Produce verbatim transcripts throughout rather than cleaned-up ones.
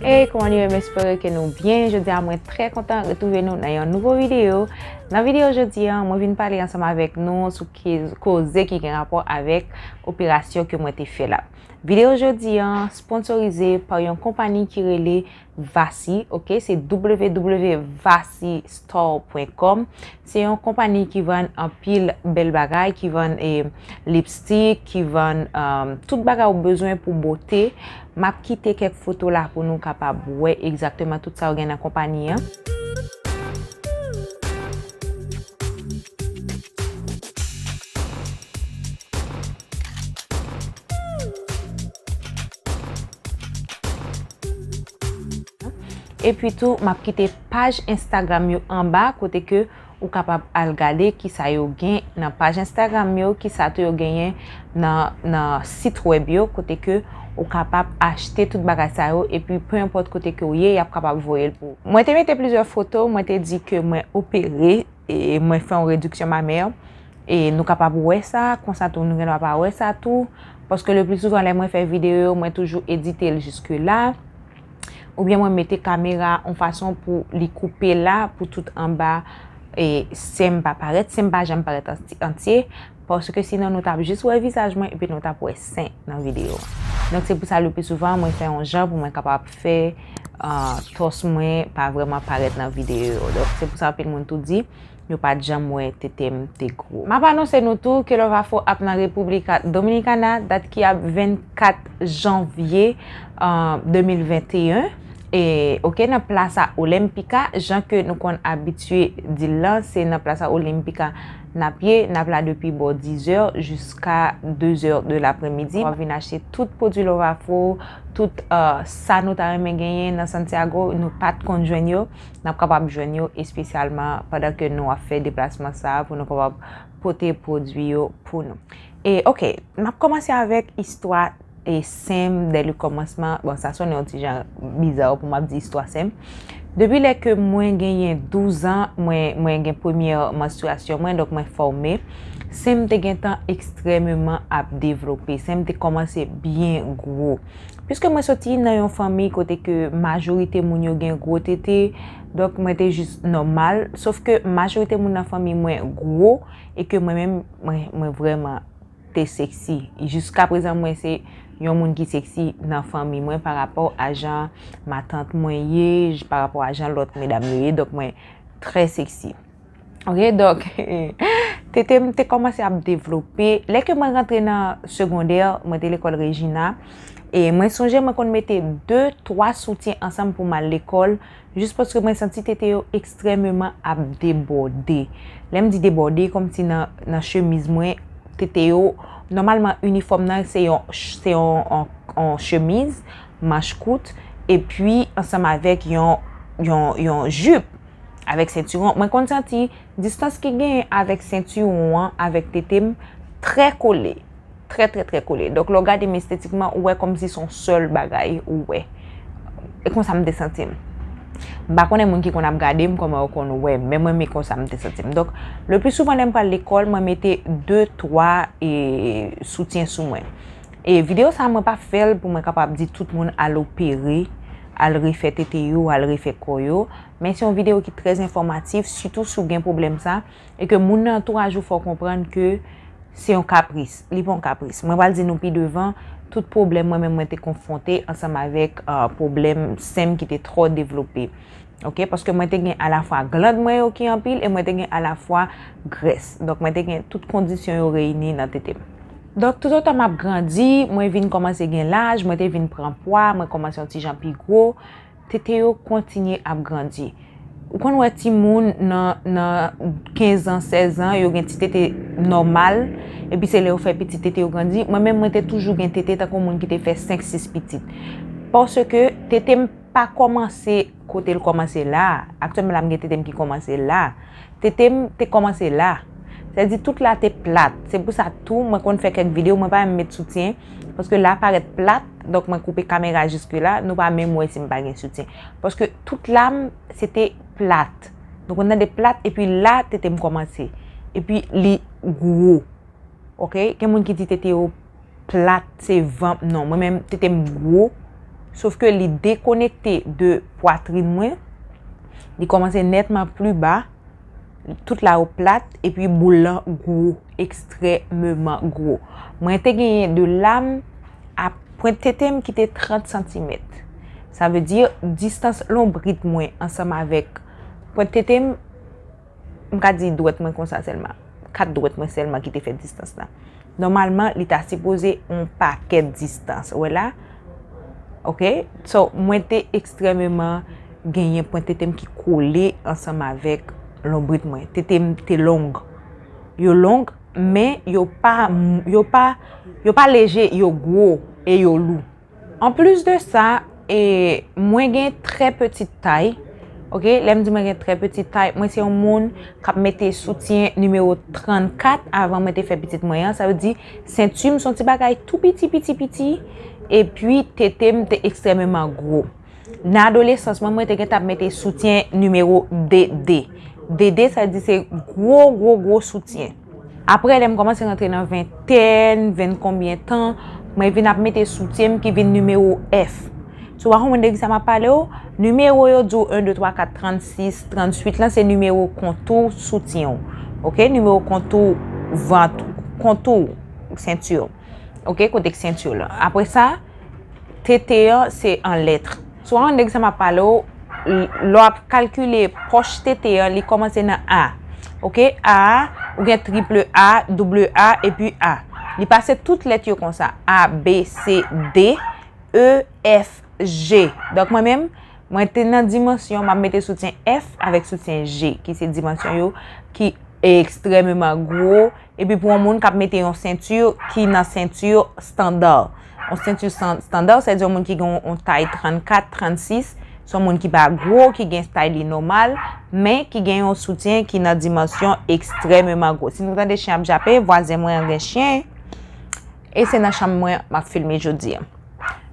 Hey, kòman nou ye? M espere ke nou byen. Jodi a, mwen trè kontan retwouve nou nan yon nouvo videyo. Nan videyo jodi a, mwen vin pale ansanm avèk nou sou ke- koze ki gen rapò avèk operasyon ke mwen te fè la. Videyo jodi a sponsorize pa yon konpani ki rele Vasi, ok, se w w w vasi store point com. Se yon konpani ki vann anpil bèl bagay, ki vann, eh, lipstick, ki vann, um, tout bagay ou bezwen pou bote. M ap kite kèk foto la pou nou kapab wè egzakteman tout sa yo gen nan konpani an. Epi tou, m ap kite paj Instagram yo anba, kote ke ou kapab al gade kisa yo gen nan paj Instagram yo, kisa tou yo genyen nan, nan sit wèb yo, kote ke ou kapab achte tout bagay sa yo, epi pe enpòt kote ke w ye, y ap kapab voye l pou ou. Mwen te mete plizyè foto, mwen te di ke mwen opere, e mwen fè yon rediksyon mamè. E nou kapab wè sa, konsa tou nou gen dwa pa wè sa tou. Paske le pli souvan, lè mwen fè videyo yo, mwen toujou edite l jiske la. Oubyen mwen mete kamera yon fason pou li koupe la, pou tout anba, e, sen m pa parèt, sen m pa janm parèt anti- antye. Paske sinon, nou t ap jis wè vizaj mwen, epi nou t ap wè sen nan videyo an. Donk, se pou sa, le pli souvan, mwen fè yon jan pou mwen kapab fè, ah, tòs mwen pa vrèman parèt nan videyo yo. Donk, se pou sa, anpil moun tou di, yo pa t janm wè tete m te gwo. M ap anonse nou tou ke Love Afro ap nan República Dominicana, dat ki ap vennkat janvye, ah, de mil venteyen. E, ok, nan Plaza Olímpica, jan ke nou konn abitye di l lan, se nan Plaza Olímpica n ap ye, n ap la depi bò dizè jiska dezè de lapremidi. W ap vin achte tout pwodui Love Afro, tout, euh, sa nou ta renmen genyen nan Santiago, nou pa t konn jwenn yo, n ap kapab jwenn yo espesyalman pandan ke nou ap fè deplasman sa a pou nou kapab pote pwodui yo pou nou. E, ok, m ap kòmanse avèk istwa e sen m dè le kòmansman. Bon, sa sonnen yon ti jan biza pou m ap di istwa sen m. Depi lè ke mwen genyen douz an, mwen, mwen gen premyè manstriyasyon mwen, donk mwen fòme. Sen m te gentan ekstrèmeman ap devlope. Sen m te kòmanse byen gwo. Piske mwen soti nan yon fanmi kote ke majorite moun yo gen gwo tete, donk mwen te jis nòmal. Sof ke majorite moun nan fanmi mwen gwo, e ke mwen menm, mwen, mwen vrèman te seksi. Jiska prezan, mwen se yon moun ki seksi nan fanmi mwen pa rapò a jan matant mwen ye, j- pa rapò a jan lòt medam yo ye. Donk, mwen trè seksi. Ok, donk, tete m te kòmanse ap devlope. Lè ke mwen rantre nan segondè, mwen te lekòl Regina. E mwen sonje mwen konn mete de, twa soutyen ansanm pou m al lekòl. Jis paske mwen santi tete yo ekstrèmeman ap debòde. Lè m di debòde, kòmsi nan, nan chemiz mwen, tete yo, nòmalman, inifòm nan, se yon, se yon, yon, yon chemiz, manch kout, epi ansanm avèk yon, yon, yon jip, avèk sentiwon. Mwen konn santi distans ki genyen avèk sentiwon an, avèk tete m, trè kole. Trè, trè, trè kole. Donk, lè w gade m estetikman, ou wè kòmsi se yon sèl bagay ou wè. E konsa m te santi m. M pa konnen moun ki konn ap gade m, kòman yo konn wè m, men mwen, men konsa m te santi m. Donk, le pli souvan, lè m pral lekòl, mwen mete de, twa, e, soutyen sou mwen. E videyo sa a, mwen pa fè l pou mwen kapab di tout moun al opere, al refè tete yo, al refè kò yo. Men se yon videyo ki trè enfòmatif, sitou si w gen pwoblèm sa, e ke moun nan antouraj ou fè w konprann ke se yon kapris. Li pa yon kapris. Mwen pral di nou pi devan, tout pwoblèm mwen menm mwen te konfwonte ansanm avèk, ah, pwoblèm sen m ki te twò devlope. Ok, paske mwen te gen alafwa gland mwen yo ki anpil e mwen te gen alafwa grès. Donk, mwen te gen tout kondisyon yo reyini nan tete m. Donk, toutotan m ap grandi, mwen vin kòmanse gen laj, mwen te vin pran pwa, mwen kòmanse yon ti jan pi gwo. Tete yo kontinye ap grandi. Ou konn wè timoun nan, nan kenz an, sèz an, yo gen ti tete nòmal, epi se lè yo fè pitit tete yo grandi. Mwen menm, mwen te toujou gen tete tankou moun ki te fè senk, sis pitit. Paske tete m pa kòmanse kote l kòmanse la. Aktyèlman la, m gen tete m ki kòmanse la. Tete m te kòmanse la. Sa di tout la te plat. Se pou sa tou, mwen konn fè kèk videyo, mwen pa menm met soutyen, paske la parèt plat, donk mwen koupe kamera jiske la, nou pa menm wè si m pa gen soutyen. Paske tout la m, se te plat. Nou konn tande plat, epi la, tete m kòmanse. Epi li gwo. Ok? Gen moun ki di tete yo plat, se vant. Non, mwen menm, tete m gwo. Sof ke li dekonekte de pwatrin mwen, li kòmanse nètman pli ba, tout la yo plat, epi boul lan gwo, ekstrèmeman gwo. Mwen te genyen de lam a pwent tete m ki te trant santimèt. Sa vle di, distans lonbrit mwen ansanm avèk pwent tete m, m ka di dwèt mwen konsa sèlman. Kat dwèt mwen sèlman ki te fè distans la. Nòmalman, li ta sipoze yon pakèt distans. Ou wè la? Ok? So, mwen te ekstrèmeman genyen pwent tete m ki kole ansanm avèk lonbrit mwen. Tete m te long. Yo long, men yo pa, yo pa, yo pa leje, yo gwo e yo lou. Anplis de sa, e, mwen gen trè peti tay. Ok, lè m di mwen gen trè peti tay, mwen se yon moun k ap mete soutyen nimewo trannkat avan mwen te fè pitit mwen an. Sa vle di, senti m se yon ti bagay tou piti, piti, piti. Epi, tete m te ekstrèmeman gwo. Nan adolesans mwen, mwen te gentan ap mete soutyen nimewo de de. De de, sa vle di se gwo, gwo, gwo soutyen. Apre, lè m kòmanse rantre nan ventèn, ven konbyen tan, mwen vin ap mete soutyen m ki vin nimewo F. Si w pa konprann de kisa m ap pale w, nimewo yo di w en, de, twa, kat, trannsis, trannwit lan, se nimewo kontou soutyen w. Ok? Nimewo kontou vant, kontou senti w. Ok? Kote k senti w lan. Apre sa, tete an, se an lèt. Si w pa konn de kisa m ap pale w, l-, lè w ap kalkile pòch tete an, li kòmanse nan A. Ok? A, ou gen triple A, double A, epi A. Li pase tout lèt yo konsa. A, B, C, D, E, F, G. Donk, mwen menm, mwen te nan dimansyon, m ap mete soutyen F avèk soutyen G, ki se dimansyon yo ki ekstrèmeman gwo. Epi pou yon moun k ap mete yon senti ki nan senti estanda. Yon senti san-, estanda, sa vle di yon moun ki gen yon, yon tay trannkat, trannsis, se yon moun ki pa gwo, ki gen tay li nòmal, men ki gen yon soutyen ki nan dimansyon ekstrèmeman gwo. Si nou tande chen ap jape, vwazen mwen an gen chen, e se nan chanm mwen m ap filme jodi a.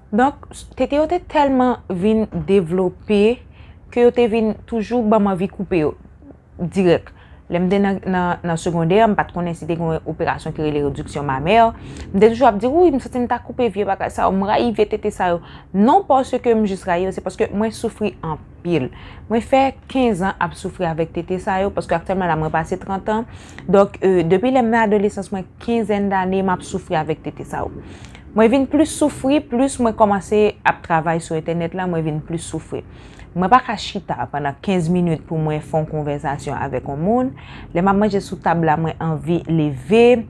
Donk, tete yo te tèlman vin devlope ke yo te vin toujou ban m anvi koupe yo dirèk. Lè m te nan, nan, nan segondè, m pa t konnen si te gen yon operasyon ki rele rediksyon mamè. M te toujou ap di, "Wi, m santi m ta koupe vye bagay sa yo, m rayi vye tete sa yo." Non paske m jis rayi yo, se paske mwen soufri anpil. Mwen fè kenz an ap soufri avèk tete sa yo, paske aktyèlman la, mwen pase trant an. Donk, euh, depi lè m nan adolesans mwen, kenzèn dane, m ap soufri avèk tete sa yo. Mwen vin plis soufri, plis mwen kòmanse ap travay sou entènèt la, mwen vin plis soufri. Mwen pa ka chita pandan kenz minit pou mwen fè yon konvèsasyon avèk yon moun. Lè m ap manje sou tab la, mwen anvi leve.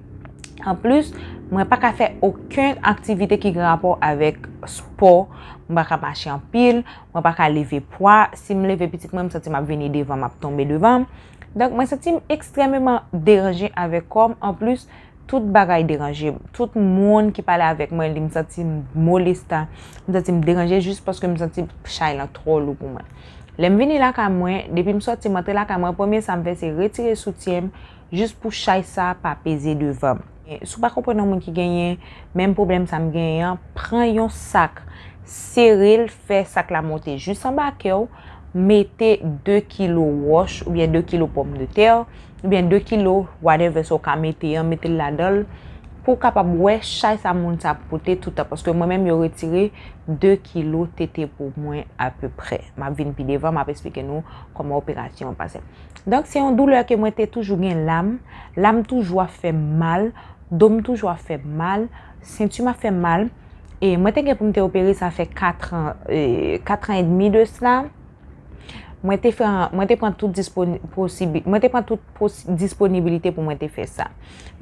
Anplis, mwen pa ka fè okenn aktivite ki gen rapò avèk spò. Mwen pa ka mache anpil, mwen pa ka leve pwa. Si m leve pitit mwen, m santi m ap vini devan, m ap tonbe devan. Donk, mwen santi m ekstrèmeman deranje avèk kò m. Anplis, tout bagay deranje m. Tout moun ki pale avèk mwen, li, m santi m molesta. M santi m deranje jis paske m santi chay lan twò lou pou mwen. Lè m vini lakay mwen, depi m sòti, m antre lakay mwen, premye sa m fè, se retire soutyen m, jis pou chay sa pa peze devan m. Si w pa konprann yon moun ki genyen menm pwoblèm sa m genyen an, pran yon sak, sere l, fè sak la monte jis anba kè w, mete de kilo wòch oubyen de kilo pòmdetè, oubyen de kilo whatever sa w ka mete an, mete l ladan l, pou w kapab wè chay sa moun sa ap pote toutan, paske mwen menm yo retire de kilo tete pou mwen apeprè. M ap vin pi devan, m ap esplike nou kòman operasyon an pase. Donk, se yon doulè ke mwen te toujou gen la m, la m toujou ap fè m mal, do m toujou ap fè m mal, senti m ap fè m mal, e mwen te gen pou m te opere sa fè kat an, e, kat an edmi de sila. Mwen te fè, mwen te pran tout disponi-, posibi-, mwen te pran tout pos-, disponibilite pou mwen te fè sa.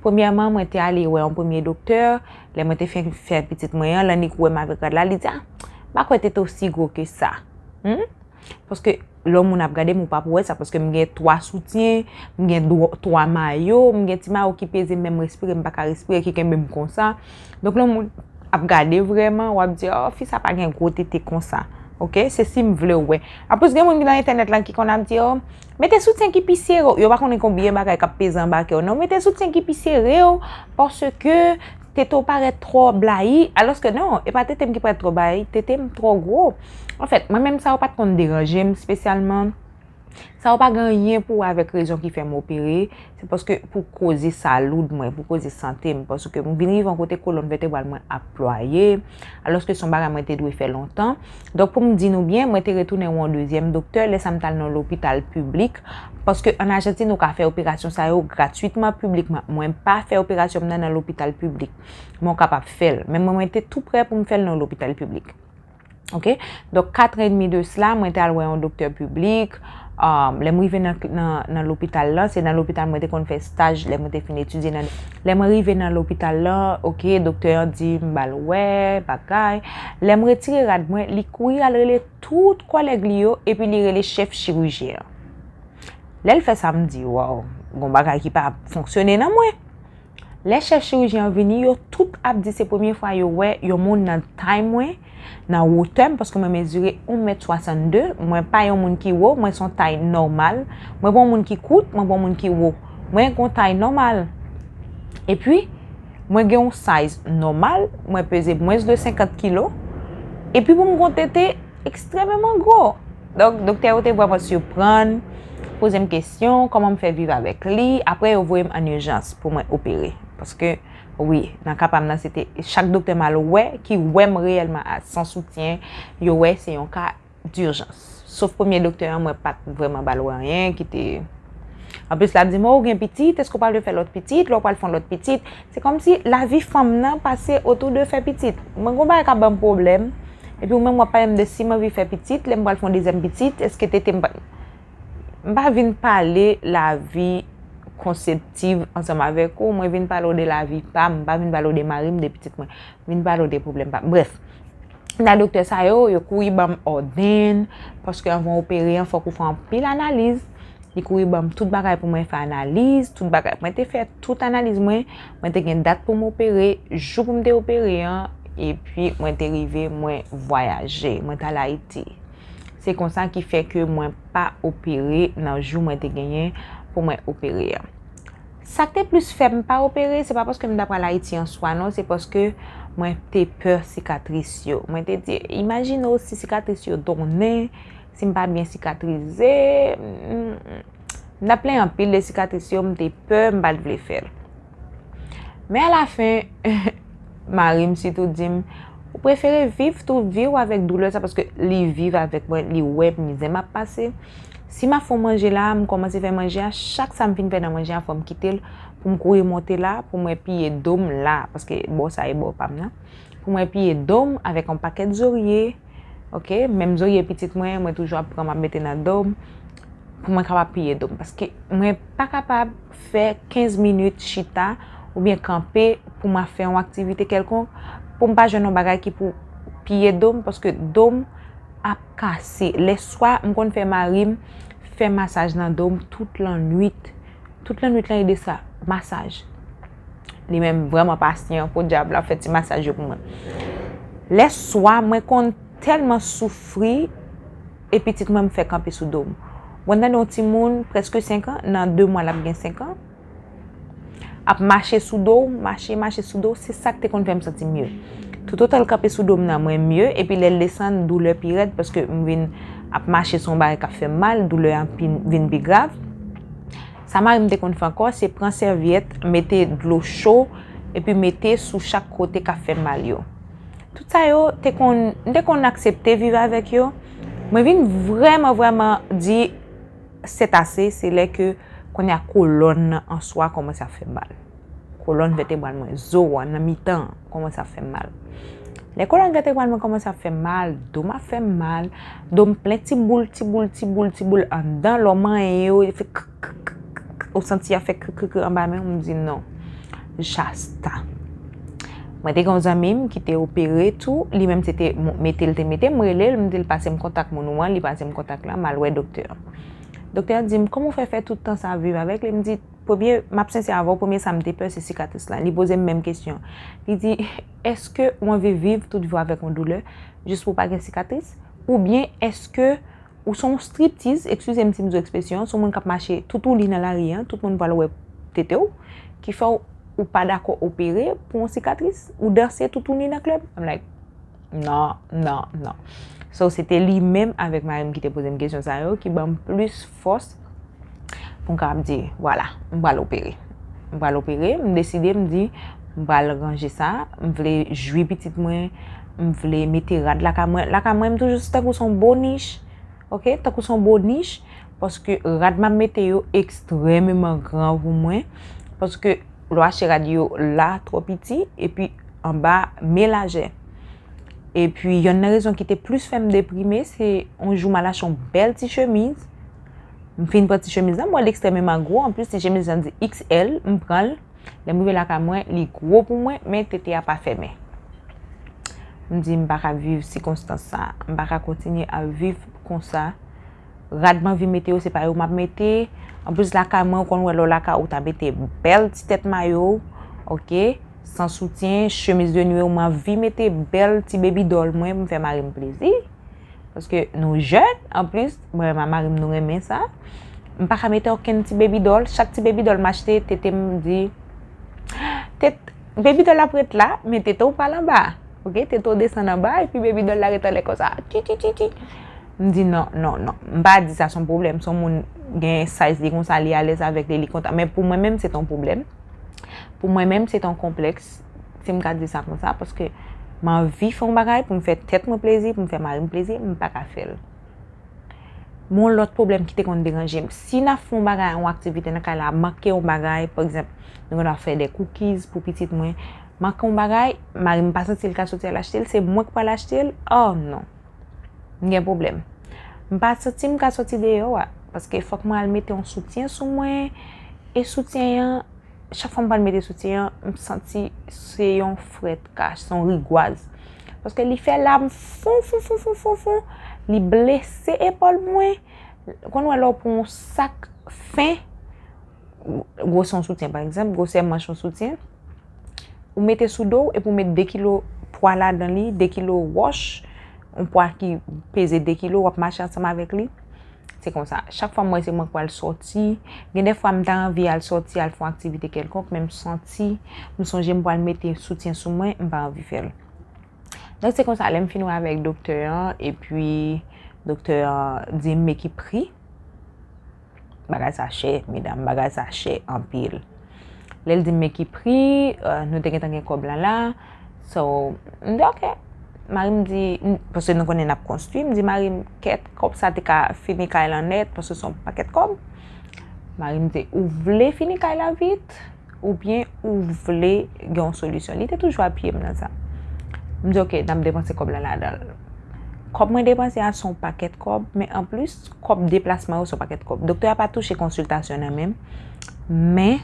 Premyèman, mwen te ale wè yon premye doktè. Lè mwen te fè, fè pitit mwen an, l annik wè m avèk rad la, li di, "A, m pa kwè tete w si gwo ke sa." Hmm? Paske lè yon moun ap gade m, ou p ap wè sa, paske m gen twa soutyen, m gen dwa-, twa mayo, m gen ti mayo ki peze m, menm respire, m pa ka respire, ki kenbe m konsa. Donk, lè yon moun ap gade vrèman, w ap di, "O, fi sa pa gen gwo tete konsa." Ok? Se si m vle w wè. Anplis, gen moun ki nan entènèt lan ki konn ap di, "O, mete soutyen ki pi sere w." Yo pa konnen konbyen bagay k ap peze anba kè w. Non, mete soutyen ki pi sere w, paske tete w parèt twò blayi. Alòske non, e pa tete m ki parèt twò blayi, tete m twò gwo. Anfèt, mwen menm sa yo pa t konn deranje m espesyalman. Sa yo pa gen anyen pou wè avèk rezon ki fè m opere, se paske pou koze salud mwen, pou koze sante m, paske m vin rive yon kote kolòn vètebral mwen ap plwaye, alòske se yon bagay mwen te dwe fè lontan. Donk pou m di nou byen, mwen te retounen wè yon dezyèm doktè, lè sa m t al nan lopital piblik, paske ann Ajantin ou ka fè operasyon sa yo gratwitman piblikman. Mwen pa fè operasyon m nan nan lopital piblik, men w kapab fè l. Men mwen, mwen te tou prè pou m fè l nan lopital piblik. Ok? Donk, kat an edmi de sila, mwen te al wè yon doktè piblik. Um, lè m rive nan, nan, nan lopital lan, se nan lopital mwen te konn fè staj lè mwen te fin etidye nan. Lè mwen rive nan lopital lan, ok, doktè an di m ba l wè, bagay. Lè m retire rad mwen, li kouri al rele tout kòlèg li yo, epi li rele chèf chirijyen an. Lè l fè sa, m di, waw, gon bagay ki pa fonksyone nan mwen. Lè chèf chirijyen an vini, yo tout ap di se premye fwa yo wè yon moun nan tay mwen, nan wotè m, paske mwen mezire yon mèt swasannde, mwen pa yon moun ki wo, mwen se yon tay nòmal, mwen pa yon moun ki kout, mwen pa yon moun ki wo, mwen gen yon tay nòmal. Epi, mwen gen yon size nòmal, mwen peze mwens de senkant kilo, epi pou m gen yon tete ekstrèmeman gwo. Donk, doktè yo te vrèman siprann, poze m kesyon, kòman m fè viv avèk li. Apre, yo voye m an ijans pou mwen opere. Paske, wi, nan ka pa m nan, se te chak doktè m al wè, ki wè m reyèlman a, san soutyen, yo wè se yon ka dijans. Sof premye doktè an, mwen pa t vrèman ba l wè anyen, ki te Anplis, l ap di m, "O, ou gen pitit, èske w pral fè lòt pitit? Lè w pral fè yon lòt pitit?" Se kòmsi lavi fanm nan pase otou de fè pitit. Mwen, gon bagay k ap ban m pwoblèm, epi ou menm w ap pale m de si m anvi fè pitit, lè m pral fè yon dezyèm pitit, èske tete m pa. M pa vin pale lavi konseptiv ansanm avèk ou, mwen vin pale w de lavi pa m, m pa vin pale w de mari m, de pitit mwen, m vin pale w de pwoblèm pa m. Brèf, nan doktè sa yo, yo kouri ban m òdèn, paske anvan w opere an, fòk ou fè anpil analiz. Li kouri ban m tout bagay pou mwen fè analiz, tout bagay. Mwen te fè tout analiz mwen, mwen te gen dat pou m opere, jou pou m te opere an, epi mwen te rive, mwen vwayaje, mwen t al Ayiti. Se konsa ki fè ke mwen pa opere nan jou mwen te genyen pou mwen opere an. Sa k te plis fè m pa opere, se pa paske m ta pral Ayiti an swa non, se paske mwen te pè sikatris yo. Mwen te di, imajine w si sikatris yo donnen, si m pa byen sikatrize, m, m, m t ap plenyen anpil de sikatris yo, m te pè, m pa t vle fè l. Men alafen, mari m sitou di m, ou prefere viv tout vi w avèk doulè sa, paske li viv avèk mwen, li wè mizè m ap pase. Si m ap fè yon manje la, m kòmanse fè manje a, chak sa m fin fè nan manje a, fò m kite l pou m kouri monte la, pou mwen piye do m la, paske bò sa e bò pa m nan. Pou mwen piye do m avèk yon pakèt zorye, ok, menm zorye pitit mwen, mwen toujou ap pran, m ap mete nan do m, pou mwen kapab piye do m. Paske mwen pa kapab fè kenz minit chita oubyen kanpe pou m ap fè yon aktivite kèlkonk, pou m pa jwenn yon bagay ki pou piye do m, paske do m ap kase. Lèswa, m konn fè mari m fè masaj nan do m tout lannwit. Tout lannwit lan, li de sa, masaj. Li menm vrèman pasyan, podyab, l ap fè ti masaj yo pou mwen. Lèswa, mwen konn tèlman soufri, e pitit mwen m fè kanpe sou do m. Mwen tande yon timoun, prèske senk an, nan de mwa l ap gen senk an, ap mache sou do w, mache, mache sou do w, se sa k te konn fè m santi m mye. Toutotan l kanpe sou do m nan, mwen mye, epi lè l desann, doulè pi rèd, paske m vin ap mache sou yon bagay k ap fè m mal, doulè an pi, vin pi grav. Sa mari m te konn fè ankò, se pran sèvyèt, mete dlo cho, epi mete sou chak kote k ap fè m mal yo. Tout sa yo, te konn, m te konn aksepte viv avèk yo. Mwen vin vrèman, vrèman di, sètase, se lè ke kounye a kolòn nan an swa kòmanse ap fè m mal. Kolòn vètebral mwen, zo a nan mitan an, kòmanse ap fè m mal. Lè kolòn vètebral mwen kòmanse ap fè m mal, do m ap fè m mal, do m plen ti boul, ti boul, ti boul, ti boul anndan, lè w manyen yo, yo fè k, k, k, k, k, ou santi y ap fè k, k, k anba men w, m di non. Jasta. Mwen te gen yon zanmi m ki te opere tou, li menm se te mo-, mete l te mete, m rele l, m di l pase m kontak moun ou an, li pase m kontak la, m al wè doktè an. Doktè an di m, "Kòman w fè fè tout tan sa ap viv avèk li?" M di, "Premye, m ap sensè avè w, premye sa m te pè se sikatris lan." Li poze m menm kesyon. Li di, "Èske w anvi viv tout vi w avèk yon doulè, jis pou w pa gen sikatris? Oubyen èske ou se yon striptiz, eskize m si m di w ekspresyon an, se yon moun k ap mache toutouli nan lari an, tout moun pral wè tete w, ki fè w, ou pa dakò opere pou yon sikatris, ou danse toutouli nan klèb?" I'm like, Non, non, non. So, se te li menm avèk mari m ki te poze m kesyon sa yo, ki ban m plis fòs pou m kapab di, vwala, m pral opere. M pral opere, m deside, m di, m pral ranje sa, m vle jwi pitit mwen, m vle mete rad lakay mwen. Lakay mwen, m toujou se tankou se yon bonich, oke? Tankou se yon bonich, paske rad m ap mete yo ekstrèmeman gran pou mwen, paske lè w achte rad yo la twò piti, epi anba men lajè. Epi, yonn nan rezon ki te plis fè m deprime, se yon jou m al achte yon bèl ti chemiz. M fin pran ti chemiz la, m wè l ekstrèmeman gwo. Anplis, ti chemiz la di X L, m pran l. Lè m rive lakay mwen, li gwo pou mwen, men tete a pa fèmen. M di, m pa ka viv sikonstans sa. M pa ka kontinye ap viv konsa. Rad m anvi mete yo, se pa yo m ap mete. Anplis, lakay mwen, ou konn wè lè w lakay ou, ou ta mete bèl ti tèt mayo, oke, san soutyen, chemiz de nuit, ou m anvi mete bèl ti baby doll mwen pou m fè mari m plezi. Paske nou jèn, anplis, mwen menm ak mari m, nou renmen sa. M pa ka mete okenn ti baby doll. Chak ti baby doll m achte, tete m di, tet, baby doll ap ret la, men tete w pral anba. Oke, tete w desann anba, epi baby doll la ret anlè konsa. Ti, ti, ti, ti. M di non, non, non. M pa di sa se yon pwoblèm. Se yon moun gen size li konsa, li alèz avèk li, li kontan. Men pou mwen menm, se te yon pwoblèm. Pou mwen menm, se te yon konplèks, si m ka di sa konsa, paske m anvi fè yon bagay pou m fè tèt mwen plezi, pou m fè mari m plezi, m pa ka fè l. Men yon lòt pwoblèm ki te konn deranje m. Si n ap fè yon bagay, yon aktivite nan kay la, manke yon bagay, pa egzanp, nou gen dwa fè de cookies pou pitit mwen, manke yon bagay, mari m pa santi l ka soti al achte l, se mwen k pral achte l, oh non. M gen pwoblèm. M pa santi m ka soti deyò a, paske fòk mwen al mete yon soutyen sou mwen, e soutyen an, chak fwa m pral mete soutyen an, m santi se yon frèt kach, se yon rigwaz. Paske li fè la m fon, fon, fon, fon, fon, fon. Li blese epòl mwen. Ou konn wè lè w pran yon sak fen, gwosè yon soutyen, pa egzanp, gwosè manch yon soutyen, ou mete sou do w, epi w met de kilo pwa ladan li, de kilo wòch, yon pwa ki peze de kilo, w ap mache ansanm avèk li. Se konsa. Chak fwa m wè se mwen k pral sòti, gen de fwa m ta anvi al sòti, al fè yon aktivite kèlkonk, men m santi, m sonje m pral mete soutyen sou mwen, m pa anvi fè l. Donk, se konsa, lè m fin wè avèk doktè an, epi doktè an di m men ki pri. Bagay sa chè, medam, bagay sa chè anpil. Lè l di m men ki pri, euh, nou te gentan gen kòb lan la. So, m di, "Ok." Mari m di, m, paske nou konnen n ap konstwi, m di mari m, "Kèt, kòb sa te ka fini kay lan nèt, paske se yon pakèt kòb." Mari m di, "Ou vle fini kay la vit, oubyen ou vle gen yon solisyon?" Li te toujou apiye m nan sa. M di, "Ok, n ap depanse kòb lan ladan l." Kòb mwen depanse a se yon pakèt kòb, men anplis, kòb deplasman yo se yon pakèt kòb. Doktè a pa touche konsiltasyon nan men m, men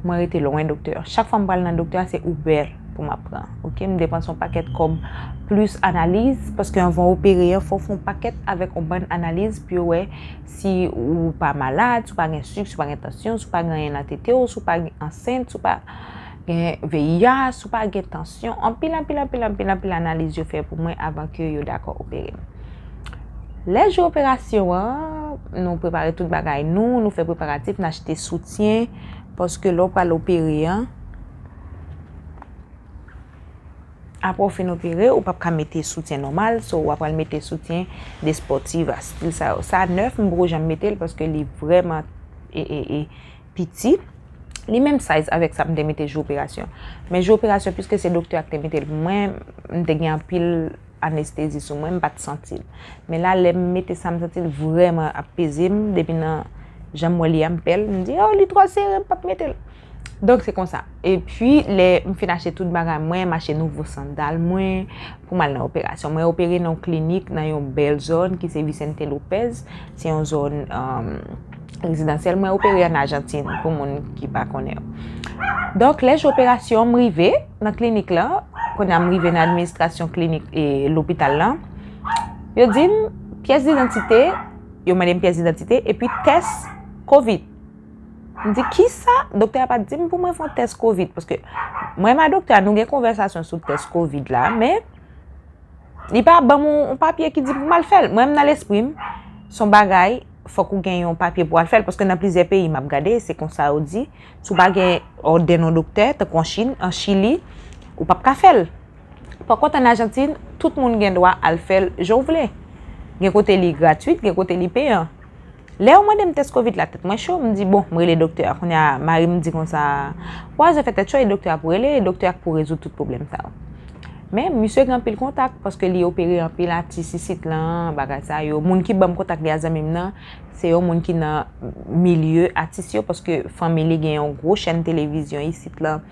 mwen rete lwen doktè a. Chak fwa m pral nan doktè a, se Uber pou m ap pran. Oke, m depanse yon pakèt kòb plis analiz, paske anvan opere an, fò w fè yon pakèt avèk yon bann analiz pou yo wè si ou pa malad, si w pa gen sik, si w pa gen tansyon, si w pa gen anyen nan tete w, si w pa gen ansent, si w pa gen V I H, si w pa gen tansyon. Anpil, anpil, anpil, anpil, anpil analiz yo fè pou mwen avan ke yo dakò opere m. Lè jou operasyon an, nou prepare tout bagay nou, nou fè preparatif, n achte soutyen, paske lè w pral opere an, apre w fin opere, ou p ap ka mete soutyen nòmal, so w ap pral mete soutyen de spòtif a stil sa yo. Sa nèf, m poko janm mete l paske li vrèman e, e, e, piti. Li menm size avèk sa m te mete jou operasyon. Men jou operasyon, piske se doktè a ki te mete l pou mwen, m te gen anpil anestezi sou mwen, m pa t santi l. Men la, lè m mete sa, m santi l vrèman ap peze m, depi nan jan m wè li a, m pè l, m di, "Oh, li twò sere, m p ap mete l." Donk, se konsa. Epi, lè m fin achte tout bagay mwen, m achte nouvo sandal mwen, pou m al nan operasyon. Mwen opere nan yon klinik, nan yon bèl zòn, ki se Vicente Lopez. Se yon zòn, um, rezidansyèl. Mwen opere an Ajantin, pou moun ki pa konnen. Donk, lè jou operasyon, m rive nan klinik la. Kounye a, m rive nan administrasyon klinik e lopital la. Yo di m, pyès didantite, yo mande m pyès didantite, epi tès kovid. M di, "Kisa?" Doktè a pa t di m pou mwen fè yon tès kovid, paske mwen menm ak doktè a, nou gen konvèsasyon sou tès kovid la, men li pa ban m yon, yon papye ki di pou m al fè l. Mwen menm, nan lespri m, se yon bagay, fòk ou gen yon papye pou w al fè l, paske nan plizyè peyi m ap gade, se konsa yo di, si w pa gen òdè yon doktè, tankou an Chin, an Chili, ou p ap ka fè l. Pa kont an Ajantin, tout moun gen dwa al fè l jan w vle. Gen kote li gratwit, gen kote li peyan. Lè yo mande m tès kovid la, tèt mwen cho, m di, bon, m rele doktè a. Kounye a, mari m di konsa, w a bezwen fè tèt cho, e doktè a pou rele, e doktè a k pou rezoud tout pwoblèm sa yo. Men, misye gen anpil kontak, paske li opere anpil atis isit lan, bagay sa yo. Moun ki ban m kontak li a zanmi m nan, se yon moun ki nan milye atis yo, paske fanmi li gen yon gwo chèn televizyon isit lan.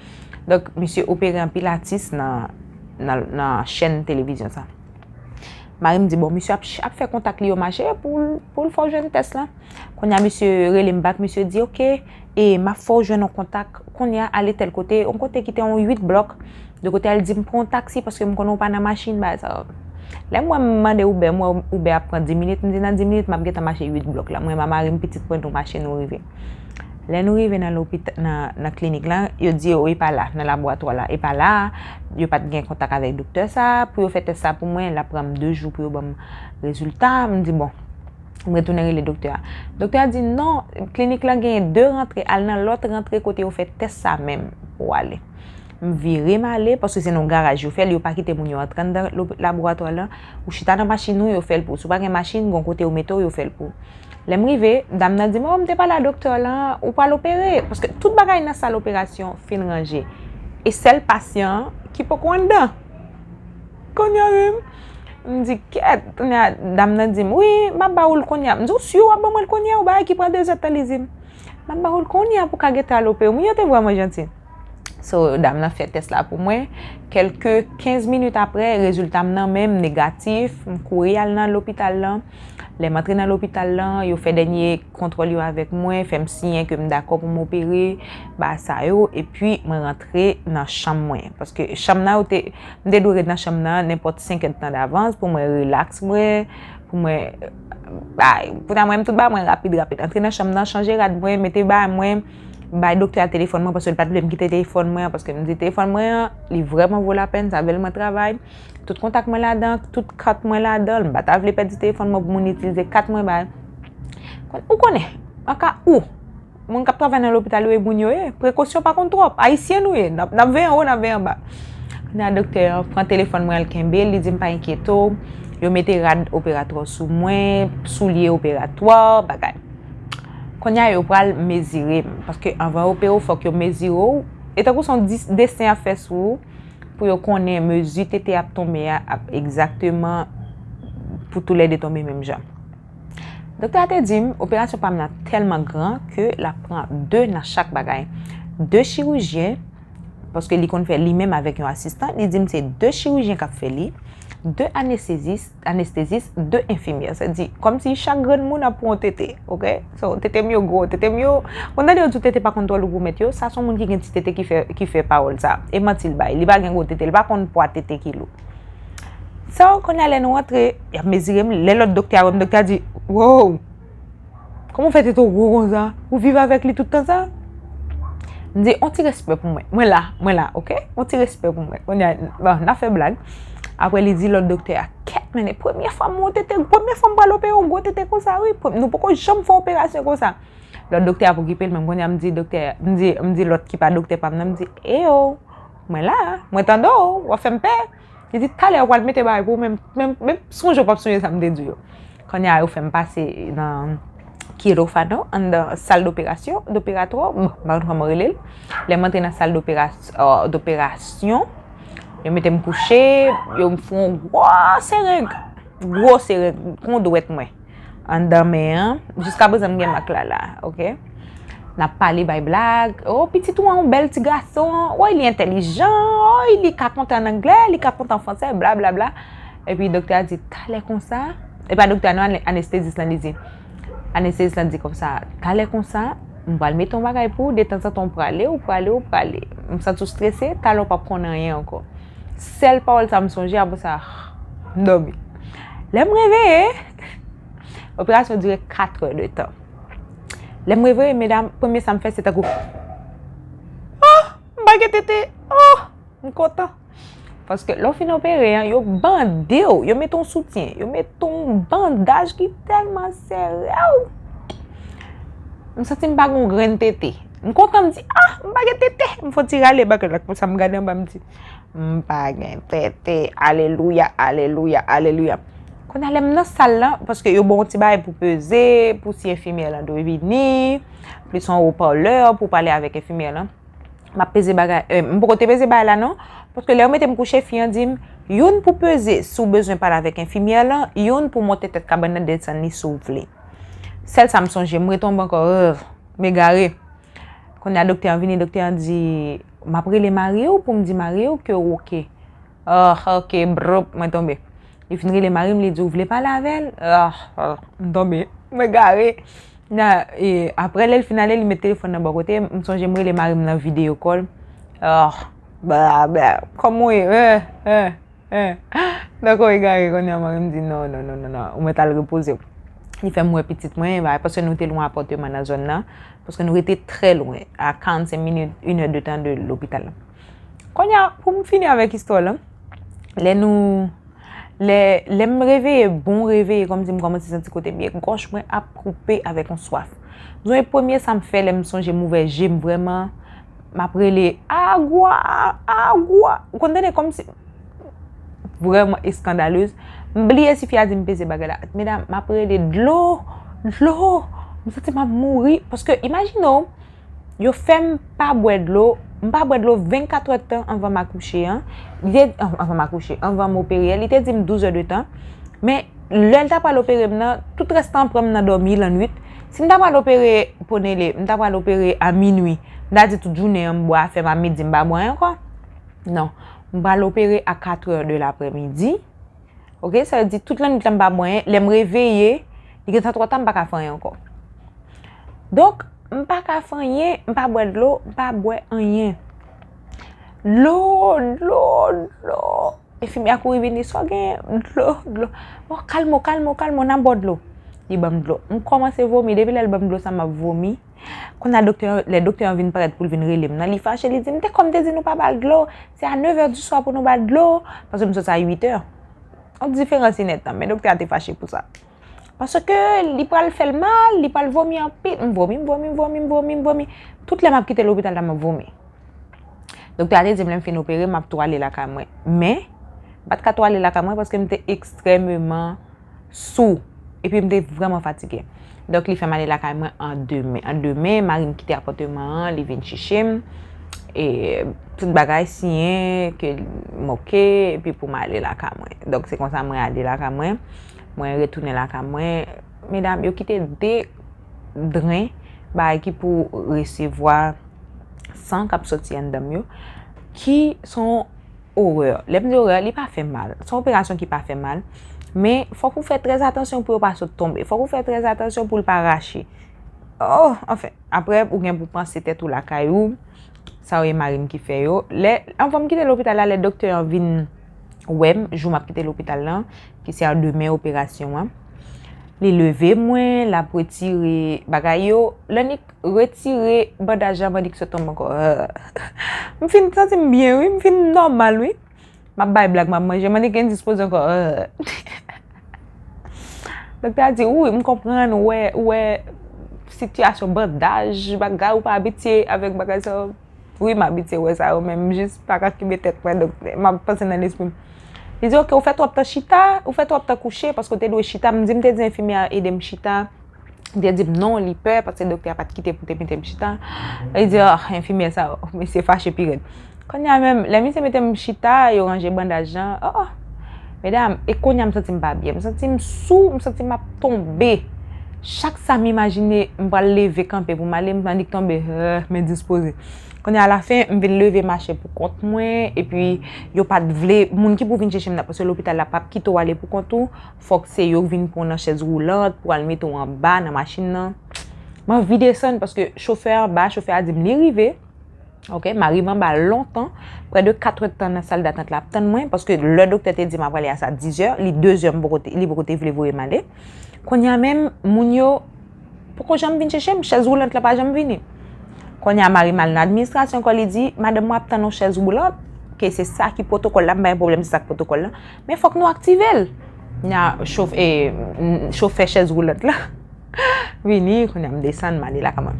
Donk, misye opere anpil atis nan, nan, nan chèn televizyon sa. Mari m di, bon, misye ap, ap fè kontak li yo mache pou, l- pou l fè w jwenn tès lan. Kounye a, misye rele m back, misye di, oke, e m ap fè w jwenn yon kontak. Kounye a, ale tèl kote, yon kote ki te yon uit blòk. De kote, al di m pran yon taksi paske m konnen w pa nan machin, bagay sa yo. Lè m wè m mande Uber, m wè Uber ap pran dis minit, m di nan dis minit, m ap gentan mache uit blòk la. Mwen, mari m, pitit mwen, nou mache, nou rive. Lè nou rive nan lopita, nan, nan klinik lan, yo di yo, e pa la, nan laboratwa la, e pa la, yo pa t gen kontak avèk doktè sa, pou yo fè tès sa pou mwen, l ap pran m de jou pou yo ban m rezilta, m di, bon, m retounen rele doktè a. Doktè a di, non, klinik lan gen de rantre, al nan lòt rantre kote yo fè tès sa menm pou w ale. M vire m ale, paske se nan yon garaj yo fè l, yo pa kite moun yo antre anndan lo- laboratwa lan. Ou chita nan machin ou, yo fè l pou ou. Si w pa gen machin, gon kote yo mete w, yo fè l pou ou. Lè m rive, dam nan di m, o, m te pale a doktè lan, ou pral opere. Paske tout bagay nan sal operasyon fin ranje. E sèl pasyan ki poko anndan. Kounye a menm, m di, kèt, kounye a, dam nan di m, wi, m ap ba ou l kounye a. M di, ou si w ap ban mwen l kounye a, ou bagay ki pran de zèdtan, li di m, m ap ba ou l kounye a pou w ka gentan al opere. Moun yo te vrèman janti. So, dam nan fè tès la pou mwen. Kèlke kenz minit apre, rezilta m nan men, m negatif, m kouri al nan lopital lan. Lè m antre nan lopital lan, yo fè dènye kontwòl yo avèk mwen, fè m siyen ke m dakò pou m opere, ba sa yo, epi mwen rantre nan chanm mwen. Paske chanm nan, yo te, m te dwe ret nan chanm nan nenpòt senk èdtan davans pou mwen rilaks mwen, pou mwen, bay, pou ta mwen, tout ba mwen rapid, rapid. Antre nan chanm nan, chanje rad mwen, mete ba mwen, bay doktè a telefòn mwen, paske l pa t vle m kite telefòn mwen an, paske m di telefòn mwen an, li vrèman vo lapèn, sa vle l mwen travay. Tout kontak mwen ladan, tout kat mwen ladan, m pa ta vle pèdi telefòn mwen pou moun itilize kat mwen bay. Ou konnen, an ka ou, moun k ap travay nan lopital yo e moun yo ye, prekosyon pa konn twòp, ayisyen nou ye, n ap, n ap veye anwo, n ap veye anba. Kounye a doktè an pran telefòn mwen, l kenbe l, li di m pa enkyete w, yo mete rad operatwa sou mwen, soulye operatwa, bagay. Kounye a yo pral mezire m, paske anvan yo opere w, fòk yo mezire w. E tankou se yon dis- desen y ap fè sou ou, pou yo konnen mezi tete ap tonbe a ap egzakteman pou toulède tonbe menm jan. Doktè a te di m, operasyon pa m nan tèlman gran ke l ap pran de nan chak bagay. De chirijyen, paske li konn fè li menm avèk yon asistan, li di m se de chirijyen k ap fè li, de anestezis, anestezis, de enfimyè. Sa di, kòmsi chak grenn moun ap pran yon tete, oke? So, tete m yo gwo, tete m yo, ou tande yo di w tete pa konn twò lou pou mèt yo, sa se yon moun ki gen ti tete ki fè, ki fè pawòl sa. E manti l bay, li pa gen gwo tete, li pa konn pwa tete ki lou. So, kounye a lè nou antre, y ap mezire m, lè lòt doktè a wè m, doktè a di, wow! Kòman w fè tete w gwo konsa? Ou viv avèk li tout tan sa? M di, on ti respè pou mwen. Mwen la, mwen la, oke? On ti respè pou mwen. Kounye a, bon, n ap fè blag. Apre, li di lòt doktè a, kèt, men, premye fwa m wè yon tete, premye fwa m pral opere yon gwo tete konsa, wi. Pre- Nou poko janm fè yon operasyon konsa. Lòt doktè a ap okipe l, men kounye a m di doktè, m di, m di lòt ki pa doktè pa m nan, m di, eyo, mwen la, mwen tande w, w ap fè m pè. Li di, talè, w pral mete bagay pou ou, men, men, men sonje w p ap sonje sa m te di w yo. Kounye a, yo fè m pase nan kirofanon, anndan sal doperasyon, doperatwa, bon, m pa konn kòman yo rele l. Lè m antre nan sal doperas- euh, doperasyon, yo mete m kouche, yo fè yon gwo sereng, gwo sereng, kon dwèt mwen, anndan men an. Jiskaprezan, m gen mak la, la, oke? N ap pale, bay blag. O, pitit ou an, yon bèl ti gason. Woy, li entèlijan. Woy, li ka konte an anglè, li ka konte an fransè, bla, bla, bla. Epi doktè a di, talè konsa. E pa doktè a non, ane- anestezis lan li di. Anestezis lan di konsa, talè konsa, m pral mete yon bagay pou ou, detanzantan w prale, w prale, w prale. M santi w strese, talè w p ap konn anyen ankò. Sèl pawòl sa m sonje, apre sa, m dòmi. Lè m reveye, operasyon dire kat è de tan. Lè m reveye, medam, premye sa m fè, se tankou, oh, m pa gen tete, oh, m kontan. Paske lè w fin opere an, yo bande w, yo mete yon soutyen, yo mete yon bandaj ki tèlman sere w. M santi m pa gen yon grenn tete. M kontan, m di, ah, m pa gen tete. M fè yon ti rale bak la, konsa m gade anba, m di, M pa gen tete. Alelouya, alelouya, alelouya. Kounye a lè m nan sal lan, paske yo ba w yon ti bagay pou peze, pou si enfimyè lan dwe vini, plis yon haut-parleur pou pale avèk enfimyè lan. M ap peze bagay, eh, m poko te peze bagay la non, paske lè yo mete m kouche, fi an di m, youn pou peze si w bezwen pale avèk enfimyè lan, youn pou monte tèt kabann nan, desann li si w vle. Sèl sa m sonje, m retonbe ankò, euh, m egare. Kounye a doktè an vini, doktè an di, m ap rele mari w pou m di mari w ke w oke. Ah, oke, brop, mwen tonbe. Li fin rele mari m, li di, ou vle pale avè l? Ah, ah, m tonbe. M egare. Na, e, apre, lè l fin ale, li met telefòn nan bò kote, m sonje m rele mari m nan video call. Ah, bla, bla. Kòman w ye? Eh, eh, eh. Donk, ou egare kounye a, mari m di, non, non, non, non, non, ou mèt al repoze w. Li fè m wè pitit mwen, ba, paske nou te lwen apatman nan zòn nan, paske nou rete trè lwen, a karannsenk minit, inèdtan de lopital la. Kounye a, pou m fini avèk istwa la, lè nou, lè, lè m reveye, bon reveye, kòmsi m kòmanse santi kote m ye, gòj mwen ap koupe avèk yon swaf. M sonje premye sa m fè, lè m sonje m ouvè je m vrèman, m ap rele, agwa, agwa. Ou konn tande kòmsi, vrèman eskandalez. M bliye si fi a di m peze bagay la. Medam, m ap rele dlo, dlo. M santi m ap mouri. Paske, imajine w, yo fè m pa bwè dlo. M pa bwè dlo vennkat èdtan anvan m akouche an. Li te, an-, anvan m akouche, anvan m opere an. Li te di m douz è de tan. Men, lè l ta pral opere m nan, tout rès tan an pran m nan dòmi lannwit. Si m ta pral opere Ponele, m ta pral opere a minwi. M ta di tout jounen an m bwè, fè m a midi m pa bwè ankò. Non. M pral opere a katrè de laprèmidi. Oke, sa vle di tout lannwit la m pa bwè anyen. Lè m reveye, li gentan twò ta, m pa ka fè anyen ankò. Donk, m pa ka fè anyen, m pa bwè dlo, m pa bwè anyen. Dlo, dlo, dlo. Enfimyè a kouri vini, sa w gen? Dlo, dlo. Bon, kalme w, kalme w, kalme w, n ap ba w dlo. Li ban m dlo. M kòmanse vomi. Depi lè l ban m dlo sa, m ap vomi. Kounye a doktè, lè doktè an vin parèt pou l vin rele m nan, li fache, li di m, te kòm te di nou pa ba l dlo, se a nèf è di swa pou nou ba l dlo, paske m soti a uit è. Yon diferans inèdtan, men doktè a te fache pou sa. Paske li pral fè l mal, li pral vomi anpil. M vomi, m vomi, m vomi, m vomi, m vomi. Tout lè m ap kite lopital la, m ap vomi. Doktè a te di m lè m fin opere, m ap tou ale lakay mwen. Men, m pa t ka tou ale lakay mwen paske m te ekstrèmeman sou. Epi m te vrèman fatige. Donk, li fè m ale lakay mwen an demen. An demen, mari m kite apatman an, li vin chèche m. E tout bagay siyen ke m oke, epi pou m ale lakay mwen. Donk, se konsa mwen ale lakay mwen. Mwen retounen lakay mwen. Medam, yo kite de dren, bagay ki pou resevwa san k ap soti anndan m yo, ki se yon orè. Lè m di orè, li pa fè mal. Se yon operasyon ki pa fè mal. Men, fòk ou fè trè atansyon pou yo pa sot tonbe. Fòk ou fè trè atansyon pou l pa rache. Oh, anfen, apre, ou gen pou panse tèt ou lakay ou. Sa yo e mari m ki fè yo. Lè, anvan m kite lopital la, lè doktè an vin wè m, jou m ap kite lopital lan, ki se a demen operasyon an, li leve mwen, l ap retire bagay yo. Lè annik retire bandaj la, m annik sot tonbe ankò. M fin santi m byen, wi, m fin nòmal, wi. M ap bay blag, m ap manje, m annik endispoze ankò. Doktè a di, wi, m konprann, ou wè, ou wè sitiyasyon bandaj, bagay, ou pa abitye avèk bagay sa yo. Wi, m abitye wè sa yo, men m jis pa ka kenbe tèt mwen, donk, m ap panse nan lespri m. Li di, oke, ou fè twòp tan chita, ou fè twòp tan kouche, paske w te dwe chita. M di, m te di enfimyè a ede m chita. Li te di m non, li pè, paske doktè a pa t kite pou te mete m chita. Li di, ah, enfimyè sa yo, mesye fache pi rèd. Kounye a menm, lè misye mete m chita, yo ranje bandaj lan, oh, oh. Medam, e kounye a m santi m pa byen. M santi m sou, m santi m ap tonbe. Chak sa m imajine, m pral leve kanpe pou m ale, m annik tonbe, euh, m endispoze. Kounye a lafen, m vin leve mache pou kont mwen, epi yo pa t vle, moun ki pou vin chèche m nan, paske lopital la p ap kite w ale pou kont ou, fòk se yo k vin pran w nan chèz woulant pou al mete w anba nan machin nan. M anvi desann, paske chofè anba, chofè a di m li rive. Ok, mari m anba lontan, prè de kat èdtan nan sal datant la ap tann mwen, paske lè doktè te di m ap prale a sa dizè, li dezè m poko te, li poko te vle voye m ale. Kounye a menm, moun yo poko janm vin chèche m, chèz woulant la pa janm vini. Kounye a mari m al nan administrasyon ankò, li di, madanm mwen ap tann yon chèz woulant, ke se sa ki pwotokòl la, m pa gen pwoblèm, se sa k pwotokòl la, men fòk nou aktive l. Kounye a chof-, e, chofè chèz woulant la vini, kounye a m desann, m ale lakay mwen.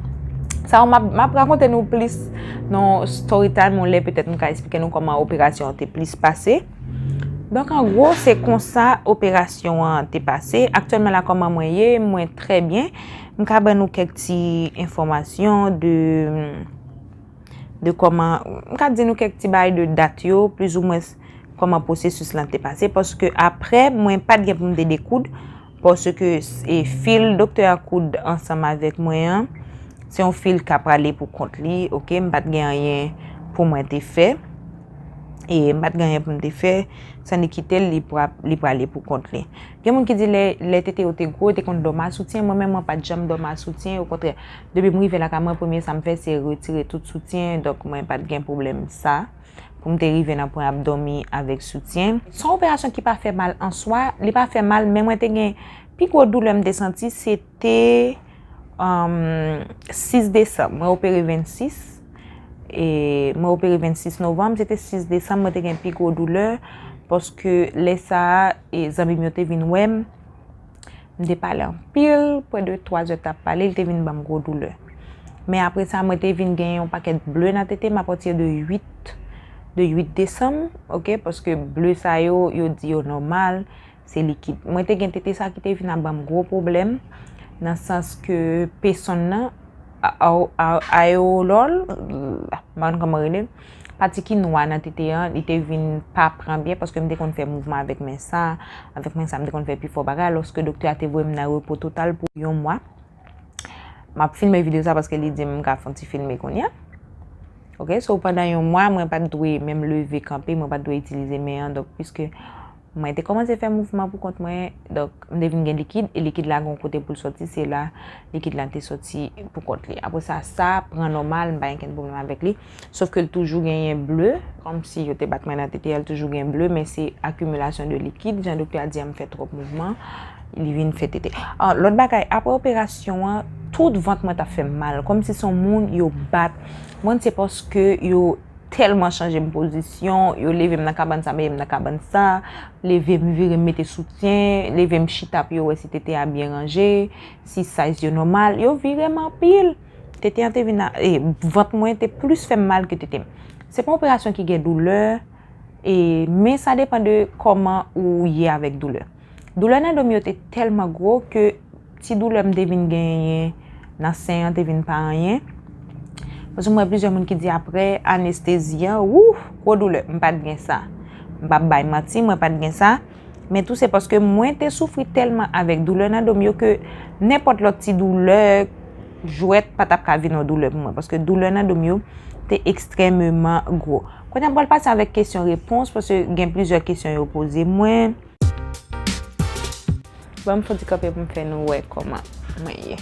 Sa yo, m ap, m ap rakonte nou plis nan story time, yon lè petèt m ka eksplike nou kòman operasyon an te plis pase. Donk, an gwo, se konsa operasyon an te pase. Aktyèlman la, kòman mwen ye? Mwen trè byen. M ka ban nou kèk ti enfòmasyon de, de kòman, m ka di nou kèk ti bagay de dat yo, plizoumwen kòman pwosesis lan te pase, paske apre, mwen pa t gen pou m te dekoud, paske e fil doktè a koud ansanm avèk mwen an, se yon fil k ap prale pou kont li, oke, m pa t gen anyen pou mwen te fè, e m pa t gen anyen pou m te fè, san li kite l, li pra-, li prale pou kont li. Gen moun ki di lè, lè tete yo te gwo, yo te konn dòmi a soutyen, mwen menm, mwen pa t janm dòmi a soutyen, okontrè, depi m rive lakay mwen, premye sa m fè, se retire tout soutyen, donk mwen pa t gen pwoblèm sa. Pou m te rive nan pwen ap dòmi avèk soutyen. Se yon operasyon ki pa fè mal an swa, li pa fè mal, men mwen te gen pi gwo doulè m te santi, se te, um, sis desanm. Mwen opere vennsis, e mwen opere vennsis novanm, se te sis desanm, mwen te gen pi gwo doulè, paske lè sa a, e zanmi m yo te vin wè m, M te pale anpil, prè de twa zè t ap pale, li te vin ban m gwo doulè. Men apre sa, mwen te vin gen yon pakèt ble nan tete m apati de uit, de uit desanm, oke, paske ble sa yo, yo di yo nòmal, se likid. Mwen te gen tete sa ki te vin ap ban m gwo pwoblèm, nan sans ke pesonn nan, a-, a-, a-, ayewolòl, m pa konn kòman rele l, pati ki nwa nan tete an, li te vin pa pran byen, paske m te konn fè mouvman avèk men sa, avèk men sa, m te konn fè pifò bagay, alòske doktè a te voye m nan repo total pou yon mwa. M ap filme videyo sa paske li di m m ka fè yon ti filme kounye a. Oke, so pandan yon mwa, mwen pa t dwe menm leve kanpe, mwen pa t dwe itilize men an, donk, piske mwen te kòmanse fè mouvman pou kont mwen, donk, m te vin gen likid, e likid la gen yon kote pou l sòti, se la likid la te sòti pou kont li. Apre sa, sa pran nòmal, m pa gen kenn pwoblèm avèk li. Sof ke l toujou genyen ble, kòmsi yo te bat mwen nan tete a, l toujou gen ble, men se akimilasyon de likid. Jan doktè a di a, m fè twòp mouvman, li vin fè tete. Ah, lòt bagay, apre operasyon an, tout vant mwen t ap fè m mal, kòmsi se yon moun yo bat. Mwen, se paske yo tèlman chanje m pozisyon, yo leve m nan kabann sa, mete m nan kabann sa, leve m vire m mete soutyen, leve m chita pou yo wè si tete a byen ranje, si size yo nòmal, yo vire m anpil. Tete an te vin a, e, vant mwen te plis fè m mal ke tete m. Se pa yon operasyon ki gen doulè, e, men sa depann de kòman ou ye avèk doulè. Doulè nan do m yo te tèlman gwo ke ti doulè m te vin genyen nan sen an te vin pa anyen. Paske m wè plizyè moun ki di apre anestezi an, wouh, gwo doulè. M pa t gen sa. M p ap bay manti, mwen pa t gen sa. Men tou se paske mwen te soufri tèlman avèk doulè nan do m yo ke nenpòt lòt ti doulè, jwèt pa t ap ka vin yon doulè pou mwen. Paske doulè nan do m yo te ekstrèmeman gwo. Kounye a m pral pase avèk kesyon repons, paske gen plizyè kesyon yo poze mwen. Ban m fon ti kanpe pou m fè nou wè kòman mwen ye.